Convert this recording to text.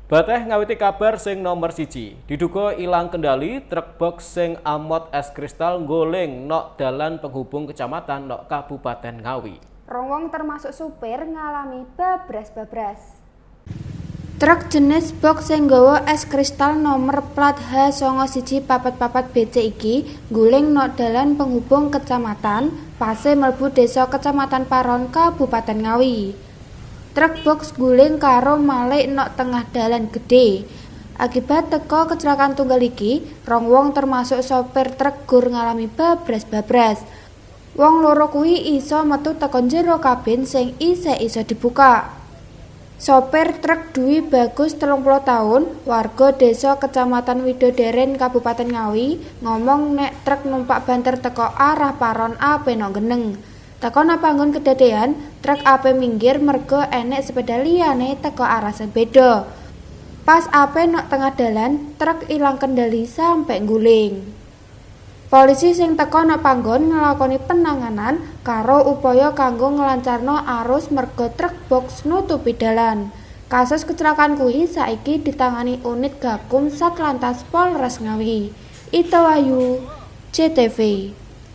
Bateh ngawiti kabar sing nomor 1. Diduga ilang kendali, truk box sing amot es kristal ngguling nok dalan penghubung kecamatan nok Kabupaten Ngawi. Rong wong termasuk supir ngalami babras-babras. Truk jenis box sing nggawa es kristal nomor plat H 9144 BC iki ngguling nok dalan penghubung kecamatan pase mlebu desa Kecamatan Paron, Kabupaten Ngawi. Truk box ngguling karo malik nok tengah dalan gedhe. Akibat teko kecelakaan tunggal iki, rong wong termasuk sopir truk gur ngalami babras-babras. Wong loro kuwi iso metu teko jero kabin sing isih iso dibuka. Sopir truk Dwi Bagus 30 tahun, warga desa Kecamatan Widodaren, Kabupaten Ngawi, ngomong nek truk numpak banter teko arah Paron ape nok Geneng. Teko nang panggon kedadean, truk ape minggir merga enek sepeda liyane teko arah sing beda. Pas ape nok tengah dalan, truk ilang kendali sampe ngguling. Polisi sing teko nang panggon nglakoni penanganan karo upaya kanggo nglancarno arus merga truk box nutupi dalan. Kasus kecelakaan kuwi saiki ditangani unit Gakum Satlantas Polres Ngawi. Ita Wahyu, JTV.